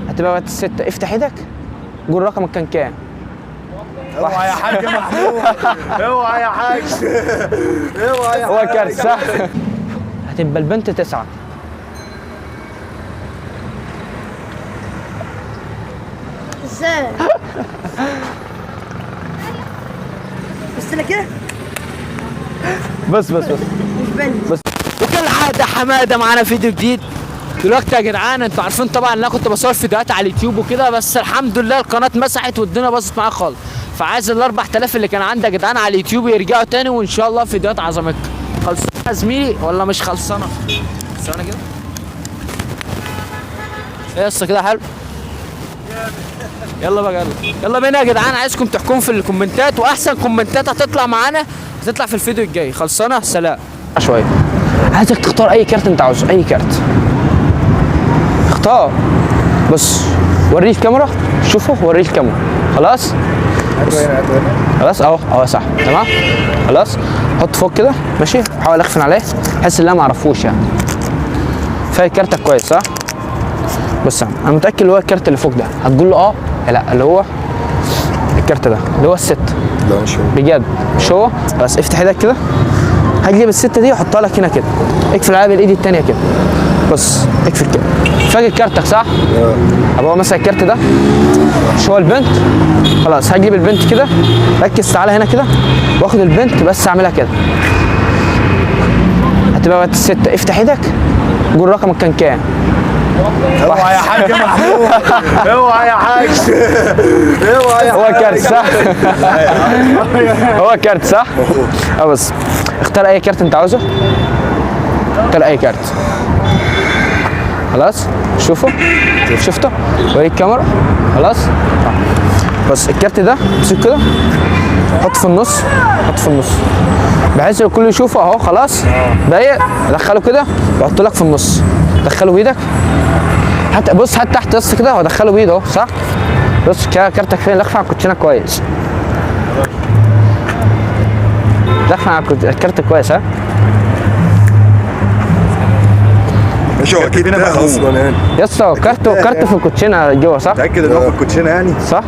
هتبقى بقت الستة. افتح ايدك، قول رقمك كان كام؟ اوعى يا حاج محمود، اوعى يا حاج، اوعى يا هو كارت صح؟ هتبقى البنت 9. ازاي؟ بس انا كده بس بس بس مش بنت. بس. وكالعادة حمادة معانا فيديو جديد دلوقتي يا جدعان. انتوا عارفين طبعا ان انا كنت بصور فيديوهات على اليوتيوب وكده، بس الحمد لله القناة اتمسحت والدنيا باظت معايا خالص. فعايز ال 4000 اللي كان عندي يا جدعان على اليوتيوب يرجعوا تاني، وان شاء الله فيديوهات عظمتكم. خلصانه يا زميلي ولا مش خلصانه؟ خلصانه كده؟ ايه يا اسطى كده حلو؟ يلا بقى، يلا يلا بينا يا جدعان. عايزكم تحكموا في الكومنتات، واحسن كومنتات هتطلع معانا هتطلع في الفيديو الجاي. خلصانه؟ سلام. شوية عايزك تختار اي كارت انت عاوزه، اي كارت اختار. بص وريه الكاميرا، شوفه وريه الكاميرا. خلاص خلاص اهو اهو صح تمام. خلاص حط فوق كده ماشي، حاول اخفن عليه بحيث ان انا ما اعرفوش يعني. فاكر كارتك كويس صح؟ بص يا عم، انا متاكد اللي هو الكارت اللي فوق ده هتقول له اه لا، اللي هو الكارت ده اللي هو الست. لا مش هو. بجد مش هو؟ خلاص افتح ايدك كده، هجيب الستة دي واحطها لك هنا كده، اقفل عليها بالايد التانية كده. بص اقفل كده. فاكر كارتك صح؟ طب هو مثلا الكارت ده مش هو البنت؟ خلاص هجيب البنت كده، ركز تعالى هنا كده، واخد البنت بس اعملها كده. هتبقى بقت الستة. افتح ايدك، قول رقمك كان كام؟ اوعى يا حاج محمود، اوعى يا حاج، اوعى يا هو كارت صح؟ هو كارت صح؟ اه بس اختار اي كارت انت عاوزه، اختار اي كارت. خلاص شوفه، شفته؟ وريك الكاميرا. خلاص بس الكارت ده امسك كده، حط في النص، حط في النص بحيث الكل يشوفه اهو. خلاص ضيق، دخله كده وحطه لك في النص، دخله بايدك. حتى بص حتى تحت بس كده، هو دخله بايده اهو صح؟ بص كده كارتك فين؟ لخفه على الكوتشينه كويس، لخفه على الكارت كويس. ها مش هو اكيد ده اصلا يعني. يا اسطى كارت كارت في الكوتشينه جوه صح؟ متاكد ان هو في الكوتشينه يعني؟ صح؟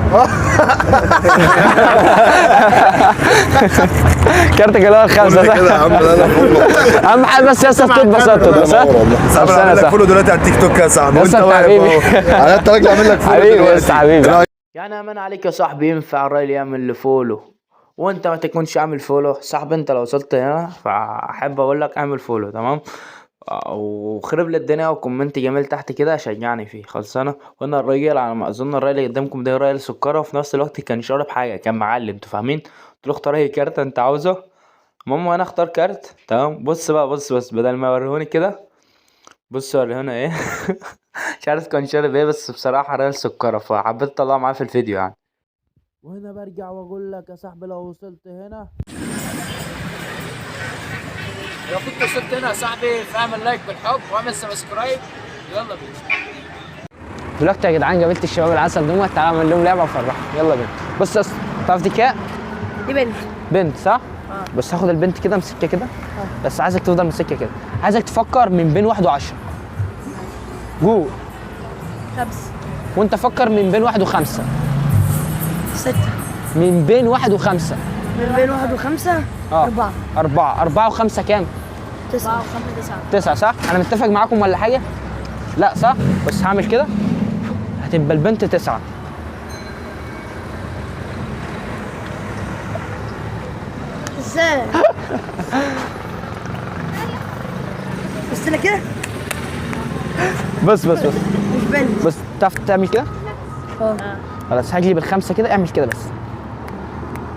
كارتك اللي هو الخمسة قول كده يا صح؟ عم. لا لا follow. اهم حاجة بس يا اسطى تتبسط، تتبسط. صاحبي انا عامل لك follow دلوقتي على التيك توك يا صاحبي، يا وانت اسطى واقف حبيبي. اهو. انا انت راجل عامل لك follow حبيبي يا دلوقتي. اسطى حبيبي. يعني امان عليك يا صاحبي، ينفع الراجل يعمل follow وانت ما تكونش عامل follow؟ صاحبي انت لو وصلت هنا فاحب اقول لك اعمل follow تمام، وخرب لي الدنيا و comment جميل تحت كده شجعني فيه. خلصانه. وهنا الراجل على ما اظن الراجل اللي قدامكم ده راجل سكره، وفي نفس الوقت كان شارب حاجة، كان معلم انتوا فاهمين. قلت له اختار اي كارت انت عاوزه. المهم انا اختار كارت تمام. بص بقى، بص بس بدل ما يوريهوني كده، بص وريهونا ايه. مش عارف كان شارب ايه، بس بصراحة راجل سكره فحبيت اطلعه معاه في الفيديو يعني. وهنا برجع واقول لك يا صاحبي لو وصلت هنا، لو كنت وصلت هنا يا صاحبي فاعمل like بالحب واعمل subscribe. يلا بينا دلوقتي يا جدعان. قابلت الشباب العسل دول، تعالى اعمل لهم لعبه وافرحهم. يلا بينا. بص يا اسطى، تعرف دي كام؟ دي بنت. بنت صح؟ بس هاخد البنت كده امسكها كده، بس عايزك تفضل ماسكها كده. عايزك تفكر من بين 1 و10 جو. 5. وانت فكر من بين 1 و5. 6. من بين 1 و5. من بين 1 و5. 4. 4. 4 و5 كام؟ 9 و5 9. 9 صح؟ أنا متفق معاكم ولا حاجة؟ لا صح؟ بس هعمل كده هتبقى البنت 9. ازاي؟ بس انا كده بس بس بس مش بنت. بس تعرف تعمل كده؟ خلاص هجلب الخمسة كده، اعمل كده بس.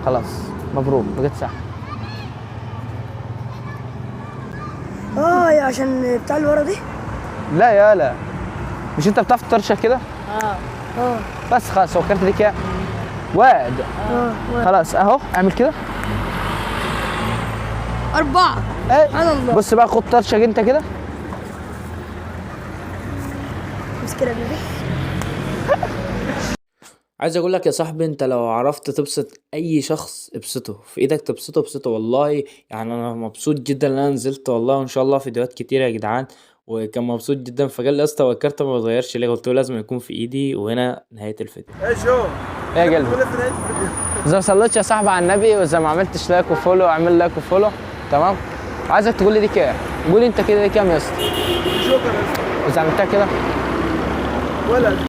خلاص مبروك بقت صح. يا عشان بتاع اللي ورا دي؟ لا يا لا، مش انت بتعرف تطرشك كده؟ بس خلاص هو الكارت دي كده واد. خلاص اهو اعمل كده. 4. ايه. سبحان الله. بص بقى خد طرشك انت كده. امسك كده يا بيبي. عايز اقول لك يا صاحبي، انت لو عرفت تبسط اي شخص ابسطه في ايدك، تبسطه ابسطه والله. يعني انا مبسوط جدا ان انا نزلت والله، وان شاء الله فيديوهات كتير يا جدعان. وكان مبسوط جدا. فقال لي يا اسطى هو الكارت ما بيتغيرش ليه؟ قلت له لازم يكون في ايدي. وهنا نهاية الفيديو. ايه شو؟ ايه يا قلبي؟ ولا في نهاية الفيديو. اذا ما صليتش يا صاحبي على النبي، واذا ما عملتش like و follow، اعمل like و follow، تمام؟ عايزك تقول لي دي كام؟ قول انت كده دي كام يا اسطى؟ جوكر يا اسطى. واذا عملتها كده ولا